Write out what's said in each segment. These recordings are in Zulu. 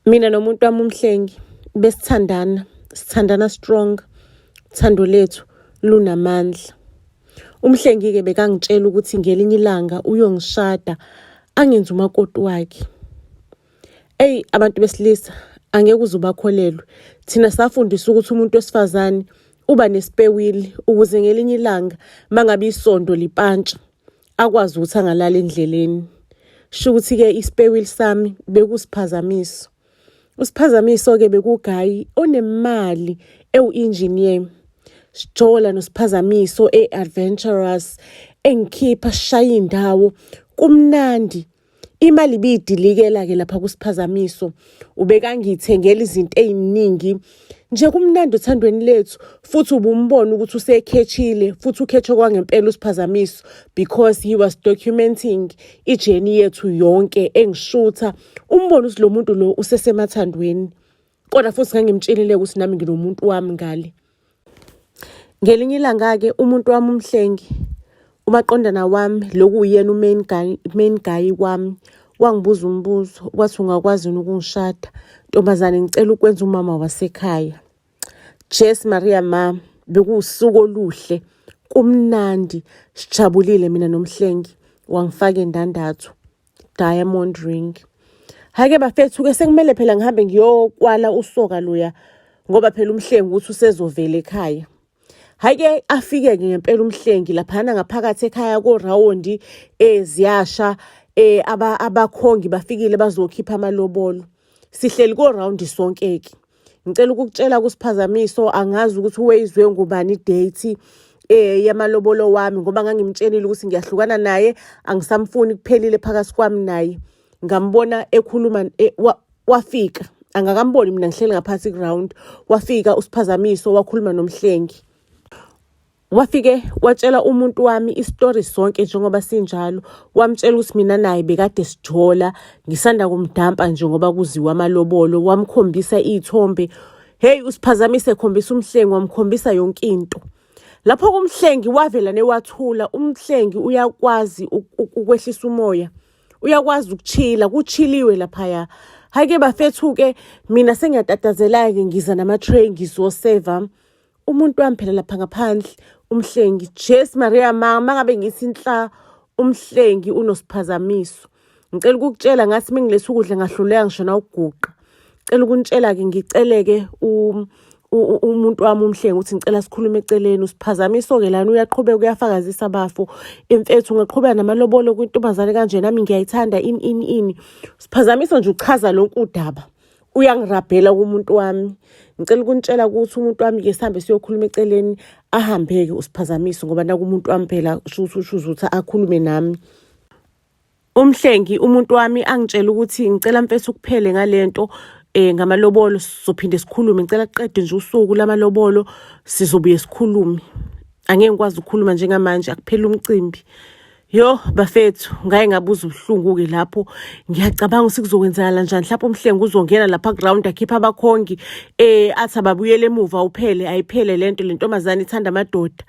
Mina nomuntu wami uMhlengi besithandana, sithandana strong, uthando lethu lunamandla. Umhlengi-ke bekangitshela ukuthi ngelinye ilanga uyongishada angenze umakoti wakhe. Eyi abantu besilisa angeke uze ubakholelwe. Thina safundiswa ukuthi umuntu wesifazane uba nesipewili ukuze ngelinye ilanga mangabe isondo lipantsha akwazi ukuthi angalala endleleni. Sho ukuthi-ke isipewili sami bekusiphazamiso. Usiphazamiso-ke bekugayi onemali ewu-engineer. Sijola nosiphazamiso e-adventurous engikhipha sishaya indawo kumnandi. Imali ibidilikela-ke lapha kusiphazamiso. Ubekangithengela izinto ey'ningi nje kumnandi othandweni lethu futhi ubumbona ukuthi usekhethile futhi ukhethe kwangempela usiphazamiso because he was documenting ijeni yethu yonke engishutha umbona ukuthi lo muntu lo usesemathandweni kodwa futhi ngangimtshelile ukuthi nami nginomuntu wami ngale Ngelinye ilanga-ke umuntu wami uMhlengi, umaqondana wami, loku uyena u-main guy, main guy wami, wangibuza umbuzo wathi ungakwazi yini ukungishada? Ntombazane ngicela ukwenza umama wasekhaya. Jesu Maria ma, bekuwusuku oluhle, kumnandi, sijabulile mina noMhlengi, wangifaka indandatho. Diamond ring. Hhayi-ke bafethu-ke sekumele phela ngihambe ngiyokwala usoka loya ngoba phela umhlengi ukuthi usezovela ekhaya. Hhayi-ke afike-ke ngempela umhlengi laphana ngaphakathi ekhaya korawondi ziyasha abakhongi bafikile bazokhipha amalobolo. Sihleli korawundi sonke-ke. Ngicela ukukutshela kusiphazamiso angazi ukuthi weyizwe ngubani idate yamalobolo wami ngoba ngangimtshelile ukuthi ngiyahlukana naye angisamfuni kuphelile phakathi kwami naye. Ngambona ekhuluma wafika angakamboni mina ngihleli ngaphansi ground wafika usiphazamiso wakhuluma nomhlengi. Wafike watshela umuntu wami isitori sonke njengoba sinjalo wamtshela ukuthi mina naye bekade sijola ngisanda kumdampa nje ngoba kuziwa amalobolo wamkhombisa iy'thombe hey usiphazamise khombisa umhlengi wamkhombisa yonke into lapho kumhlengi wavela newathula umhlengi uyakwazi ukwehlisa umoya uyakwazi ukuchila kuchiliwe laphaya hhayi-ke bafethu-ke mina sengiyatatazela-ke ngiza nama-tray ngizoseva umuntu wami phela lapha ngaphandle umhlengi Jesu Maria ma mangabe ngithi inhla umhlengi unosiphazamiso ngicela ukukutshela ngathi mengiletha ukudla ngahluleka ngisho nawuguqa cela ukunitshela-ke ngiceleke umuntu wami umhlengi ukuthi ngicela sikhulume eceleni usiphazamiso-ke lana uyaqhubeka uyafakazisa bafo imfethu ungaqhubeka namalobolo kwintombazane kanje nami ngiyayithanda ini ini ini siphazamiso nje uchaza lonke udaba uyangirabhela kumuntu wami ngicela ukunitshela ukuthi umuntu wami-ke sihambe siyokhuluma eceleni ahambe-ke usiphazamiso ngoba naku umuntu wami phela shuthi ushuze ukuthi akhulume nami umhlengi umuntu wami angitshela ukuthi ngicela mfethu kuphele ngalento ngamalobolo sizophinde sikhulume ngicela kuqede nje usuku lamalobolo sizobuye sikhulume angeke ngikwazi ukukhuluma njengamanje akupheli umcimbi Yo bafethu ngaye ngabuza ubuhlungu-ke lapho ngiyacabanga ukuthi kuzokwenzakala njani mhlawumpe umhlengi uzongena lapha ground akhiphe abakhongi athi ababuyele emuva uphele ayiphele lento le ntombazane ithanda amadoda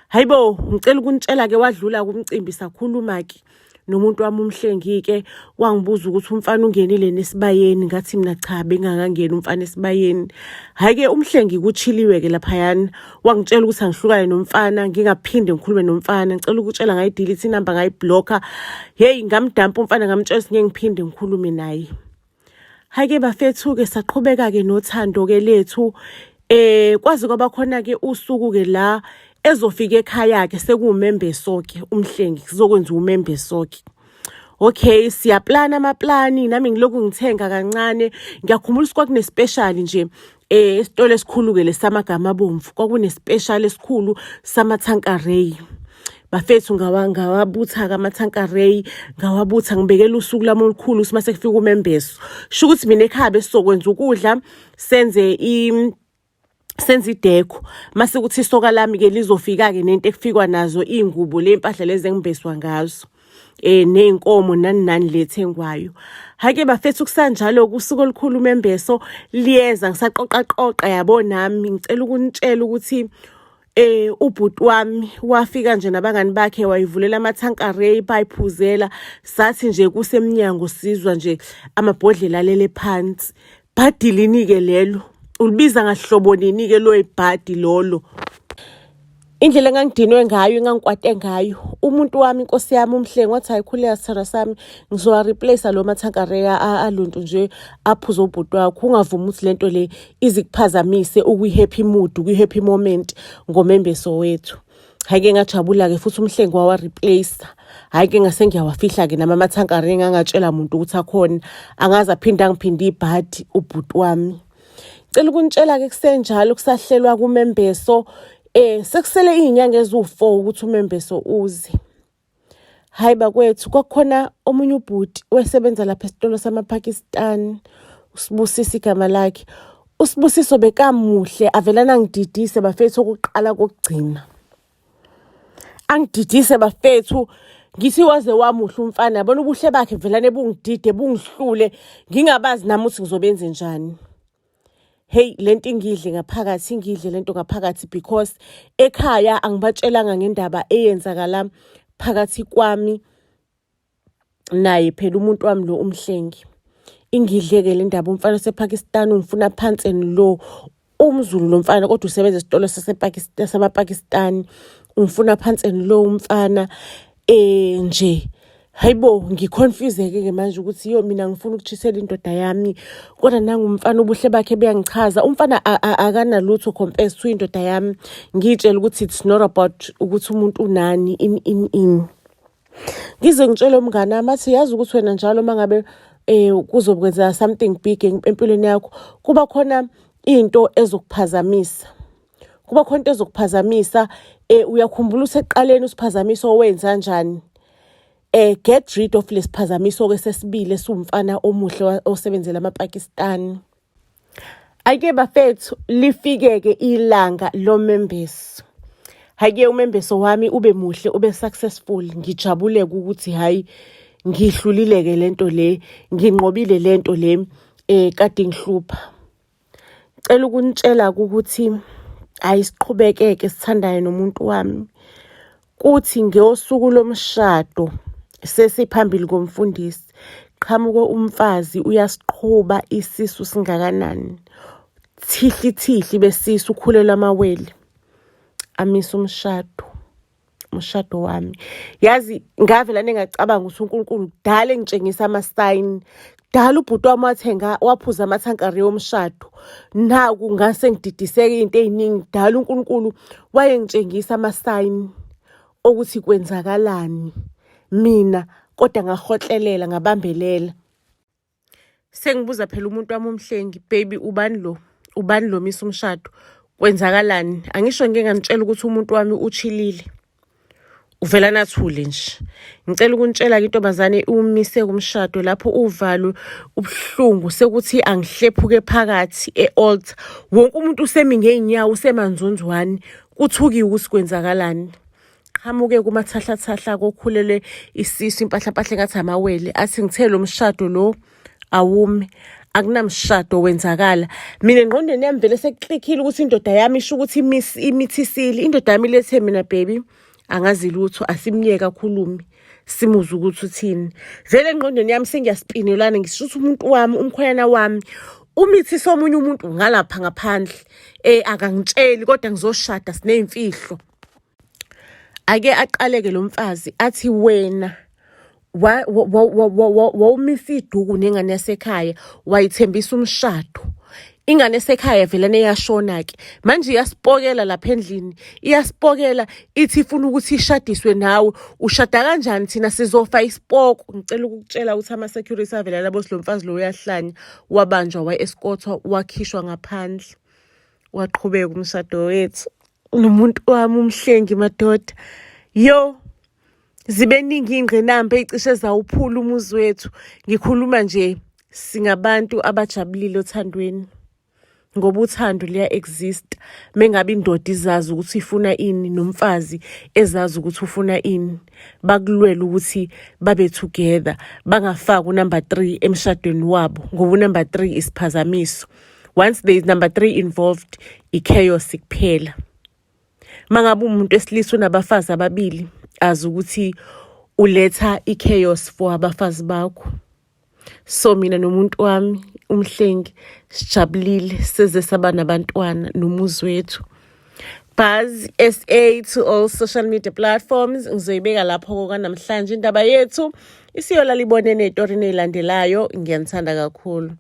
hayibo ngicela ukunitshela-ke wadlula kumcimbi sakhuluma-ke nomuntu wami umhlengi-ke wangibuza ukuthi umfana ungenile nesibayeni ngathi mina cha bengakangeni umfana esibayeni hhayi-ke umhlengi kuchiliwe-ke laphayana wangitshela ukuthi angihlukane nomfana ngingaphinde ngikhulume nomfana ngicela ukutshela ngayidelete inamba ngayiblocka heyi ngamdampa umfana ngamtshela ukuthi ngeke ngiphinde ngikhulume naye hhayi-ke bafethu-ke saqhubeka-ke nothando-ke lethu kwaze kwaba khona-ke usuku-ke la ezofika ekhaya-ke sekuwumembeso-ke umhlengi kuzokwenziwa umembeso-ke okay siyaplana amaplani nami ngilokhu ngithenga kancane ngiyakhumbula ukuthi kwakunespecial nje esitolo esikhulu-ke lesamagama abomvu kwakunespecial esikhulu samathankarey bafethu ngawabutha-ke amathankarey ngawabutha ngibekela usuku lami olukhulu ukuthi uma sekufika umembeso sho ukuthi mina ekhaya besizokwenza ukudla senze senza idekho mase kuthi isoka lami-ke lizofika-ke nento ekufikwa nazo iy'ngubo le mpahla lezi engibeswa ngazo ney'nkomo nani nani le ethengwayo hhayi-ke bafethu kusanjalo kusuku olukhulu umembeso liyeza ngisaqoqaqoqa yabo nami ngicela ukunitshela ukuthi ubhuti wami wafika nje nabangani bakhe wayivulela amathankarey bayiphuzela sathi nje kusemnyango sizwa nje amabhodlela alele phansi. Bhadi lini-ke lelo? Ulibiza ngahlobo nini-ke lo ibhadi lolo? Indlela engangidinwe ngayo, engangikwate ngayo, umuntu wami inkosi yami uMhlengi wathi hayi khuleka sithandwa sami ngizowa-replace lo mathankareya aluntu nje aphuze ubhuti wakho ungavumi ukuthi lento le izikuphazamise ukwi-happy mood ukwi-happy moment ngomembeso wethu. Hhayi-ke ngajabula-ke futhi uMhlengi wawa-replace. Hhayi-ke ngase ngiyawafihla-ke nami amathankareya ngangatshela muntu ukuthi akhona angaze aphinde angiphinde ibhadi ubhuti wami. Cela ukunitshela-ke kusenjalo kusahlelwa kumembeso sekusele iy'nyanga eziwu-4 ukuthi umembeso uze. Hhayi bakwethu kwakukhona omunye ubhuti wesebenza lapha esitolo samaPakistan uSibusiso igama lakhe. USibusiso bekamuhle avelana angididise bafethu okuqala kokugcina. Angididise bafethu ngithi waze wamuhle umfana yabona ubuhle bakhe velane bungidide bungihlule ngingabazi nami ukuthi ngizobenze njani. Hey lento ingidle ngaphakathi ingidle lento ngaphakathi because ekhaya angibatshelanga ngendaba eyenzakala phakathi kwami naye phela umuntu wami lo uMhlengi. Ingidle-ke le ndaba umfana wasePakistan ungifuna phansi and low. UmZulu lo mfana kodwa usebenza esitolo samaPakistan. Ungifuna phansi and low umfana nje. Hayibo ngiconfuse-ke manje ukuthi yo mina ngifuna ukutshisela indoda yami kodwa nangumfana ubuhle bakhe buyangichaza. Umfana akanalutho compared to indoda yami. Ngiyitshela ukuthi it's not about ukuthi umuntu unani in in in. Ngize ngitshele umngani wami athi yazi ukuthi wena njalo uma ngabe kuzokwenzeka something big empilweni yakho kuba khona into ezokuphazamisa. Kuba khona into ezokuphazamisa uyakhumbula usekuqaleni usiphazamiso owenza njani? Get rid of lesiphazamiso-ke sesibili esiwumfana omuhle osebenzela amaPakistan. Ake bafethu lifike-ke ilanga lomembeso. Hhayi-ke umembeso wami ube muhle ube successful ngijabule-ke ukuthi hhayi ngihlulile-ke lento le nginqobile lento le kade ingihlupha. Cela ukunitshela-ke ukuthi hhayi siqhubekeke sithandane nomuntu wami. Kuthi ngosuku lomshado sesiphambili komfundisi qhamuke umfazi uyasiqhuba isisu singakanani thihli thihli besisu ukhulelwa amawele amise umshado umshado wami. Yazi ngavela nengacabanga ukuthi uNkulunkulu kudala engitshengisa ama-sign kudala ubhuti wami wathenga waphuza amathankari omshado naku ngase ngididiseke izinto ey'ningi kudala uNkulunkulu wayengitshengisa ama-sign okuthi kwenzakalani mina kodwa ngahotlelela ngabambelela. Sengibuza phela umuntu wami uMhlengi, baby ubani lo? Ubani lo misa umshado? Kwenzakalani? Angisho ngike nganitshela ukuthi umuntu wami uchilile. Uvela nathule nje. Ngicela ukunitshela-ke intombazane umise umshado lapho uvalo ubuhlungu sekuthi angihlephuke phakathi e-altar. Wonke umuntu usemi ngey'nyawo usemanzonzwane kuthukiwe ukuthi kwenzakalani. Qhamuke kumathahlathahla kokhulelwe isisu impahlampahla engathi amawele athi ngithe lo mshado lo awumi akunamshado wenzakala. Mina engqondweni yami vele sekuklikhile ukuthi indoda yami isho ukuthi imithisile. Indoda yami ilethe mina baby angazi lutho asimyeke akhulume simuzwe ukuthi uthini. Vele engqondweni yami sengiyasipinelana ngisho ukuthi umuntu wami umkhwenyana wami umithise omunye umuntu ngalapha ngaphandle akangitsheli kodwa ngizoshada siney'mfihlo. Ake aqaleke lo mfazi athi wena wawumisa iduku nengane yasekhaya wayithembisa umshado. Ingane esekhaya velane iyashona-ke manje iyasipokela lapha endlini iyasipokela ithi ifuna ukuthi ishadiswe nawe ushada kanjani thina sizofa isipoko. Ngicela ukukutshela ukuthi ama-security avela labo lo mfazi lo uyahlanya wabanjwa wa-escortwa wakhishwa ngaphandle waqhubeka umshado wethu nomuntu wami uMhlengi madoda. Yo zibe ningi iy'ngqinamba ey'cishe zawuphula umuzi wethu. Ngikhuluma nje singabantu abajabulile othandweni ngoba uthando liya-exist mengabe indoda izazi ukuthi ifuna ini nomfazi ezazi ukuthi ufuna ini bakulwela ukuthi babe together bangafaki unumber 3 emshadweni wabo ngoba unumber 3 isiphazamiso. Once there is number 3 involved i-chaos kuphela. Mangabe umuntu wesilisa unabafazi ababili azi ukuthi uletha i-chaos for abafazi bakho. So mina nomuntu wami uMhlengi sijabulile seze saba nabantwana nomuzi wethu. Buzz SA to all social media platforms. Ngizoyibeka lapho kwanamhlanje indaba yethu. Isiyolala ibonene ey'torini ey'landelayo. Ngiyanithanda kakhulu.